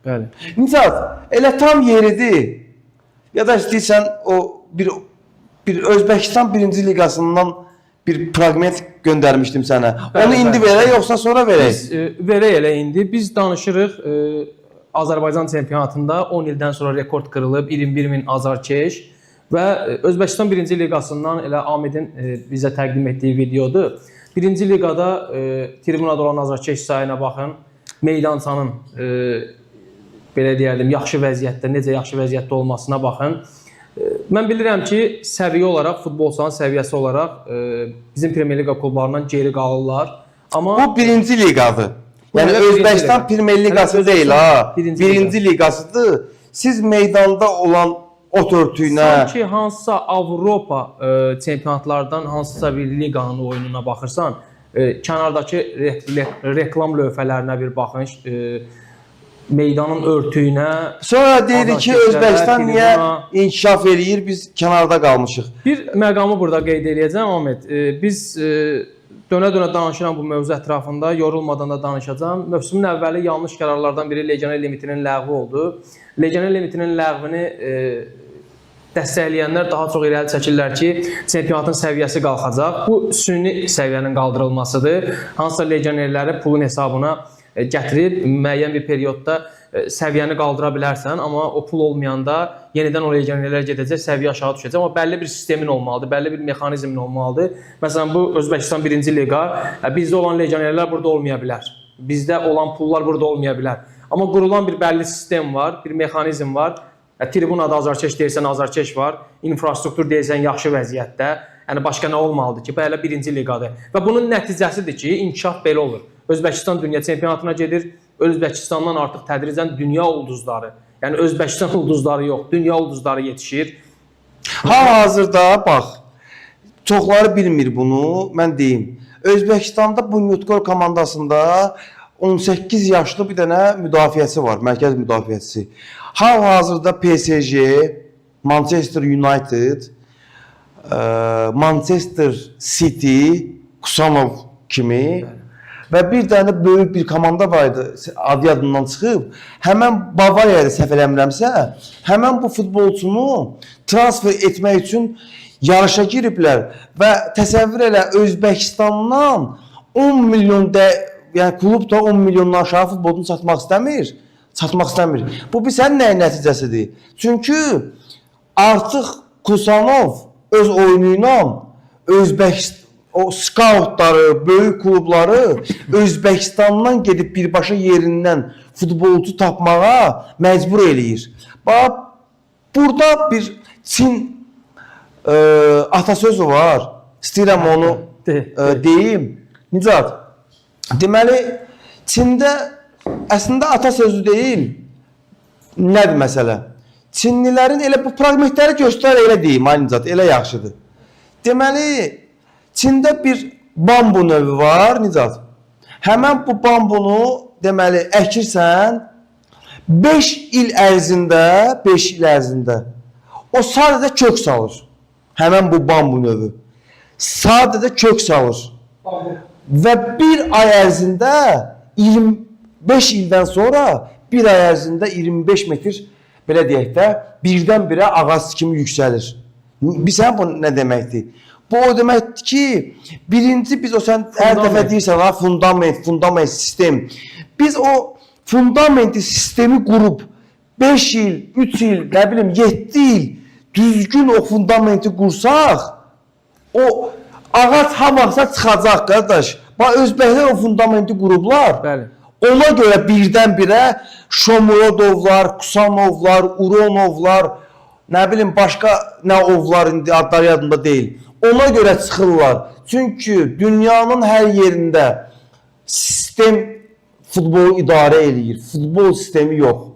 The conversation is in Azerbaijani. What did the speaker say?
Bəli. Nicat, elə tam yeridir. Ya da istəyirsən o bir Özbəkistan 1-ci liqasından bir fraqment göndərmişdim sənə. Bəli, Onu indi bəli. verək yoxsa sonra verək? Biz verək elə indi. Biz danışırıq Azərbaycan çempionatında 10 ildən sonra rekord qırılıb 21 min azarkeş və Özbəkistan 1-ci liqasından elə Amidin bizə təqdim etdiyi videodur. 1-ci liqada tribunada olan azarkeş sayına baxın. Meydançanın belə deyərdim, yaxşı vəziyyətdə, necə yaxşı vəziyyətdə olmasına baxın. Mən bilirəm ki, səviyyə olaraq, futbolçuların səviyyəsi olaraq bizim Premyer Liqa klublarından geri qalırlar. Amma Bu birinci liqadır. Bu Yəni hələ birinci Özbəkistan liqa. Premyer Liqası Hələ deyil ha. Birinci Birinci liqasıdır. Siz meydanda olan ot örtüyünə, sanki hansısa Avropa çempionatlardan hansısa bir liqanın oyununa baxırsan, kənardakı reklam lövhələrinə bir baxın, meydanın örtüyünə. Sonra deyirik ki, Azarkeşlərə, Özbəkistan niyə tribuna. inkişaf eləyir, biz kənarda qalmışıq. Bir məqamı burada qeyd eləyəcəm Ahmet. Biz dönə-dönə danışıram bu mövzu ətrafında, yorulmadan da danışacağam. Mövsümün əvvəli yanlış qərarlardan biri legioner limitinin ləğvi oldu. Legioner limitinin ləğvini dəstəkləyənlər daha çox irəli çəkirlər ki, çempionatın səviyyəsi qalxacaq. Bu süni səviyyənin qaldırılmasıdır. Hansısa legionerləri pulun hesabına gətirib müəyyən bir periodda səviyyəni qaldıra bilərsən, amma o pul olmayanda yenidən o legionerlər gedəcək, səviyyə aşağı düşəcək. Amma bəlli bir sistemin olmalıdır, bəlli bir mexanizmin olmalıdır. Məsələn, bu Özbəkistan 1-ci liqa, bizdə olan legionerlər burada olmaya bilər. Bizdə olan pullar burada olmaya bilər. Amma qurulan bir bəlli sistem var, bir mexanizm var. Tribunada azarkeş deyirsən, azarkeş var. İnfrastruktur deyirsən, yaxşı vəziyyətdə. Yəni başqa nə olmalıdır ki? Bu hələ birinci liqadır. Və bunun nəticəsidir ki, inkişaf belə olur. Özbəkistan dünya çempionatına gedir. Özbəkistandan artıq tədricən dünya ulduzları, yəni Özbəkistan ulduzları yox, dünya ulduzları yetişir. Hal-hazırda bax, çoxları bilmir bunu, mən deyim. Özbəkistanda Bunyodkor komandasında 18 yaşlı bir dənə müdafiəçi var, mərkəz müdafiəçisi. Hal-hazırda PSG, Manchester United, Manchester City, Kusanov kimi və bir dənə böyük bir komanda var idi, adı yadımdan çıxıb. Həmən Bavariya idi, səhv eləmirəmsə, həmən bu futbolçunu transfer etmək üçün yarışa giriblər və təsəvvür elə, Özbəkistandan 10 milyon də, yəni klub da 10 milyondan aşağı futbolçunu satmaq istəmir. Satmaq istəmir. Bu bir sənin nəyin nəticəsidir? Çünki artıq Kusanov öz oyunu ilə Özbəkistan o skautları, böyük klubları Özbəkistandan gedib birbaşa yerindən futbolçu tapmağa məcbur eləyir. Bax, burada bir Çin atasözü var. İstəyirəm onu deyim. Nicat, deməli, Çində əslində atasözü deyil. Nədir məsələ? Çinlilərin elə bu fraqmentləri göstər, elə deyim, ay Nicat, elə yaxşıdır. Deməli, Çində bir bambu növü var, Nicat. Həmən bu bambunu, deməli, əkirsən, 5 il ərzində, 5 il ərzində o sadəcə kök salır. Həmən bu bambu növü. Sadəcə kök salır. Və bir ay ərzində 25 ildən sonra bir ay ərzində 25 metr, belə deyək də, birdən-birə ağac kimi yüksəlir. Bilirsən bu nə deməkdir? Bu o deməkdir ki, birinci biz o sən hər dəfə deyirsən ha, fundament, fundament sistem. Biz o fundamenti sistemi qurub 5 il, 3 il, nə bilim 7 il düzgün o fundamenti qursaq, o ağac ha vaxtsa çıxacaq qardaş. Bax özbəklər o fundamenti qurublar. Bəli. Ona görə birdən-birə Şomurodovlar, Kusanovlar, Uronovlar, nə bilim başqa nə ovlar indi adları yadımda deyil. Ona görə çıxırlar. Çünki dünyanın hər yerində sistem futbolu idarə eləyir. Futbol sistemi yox.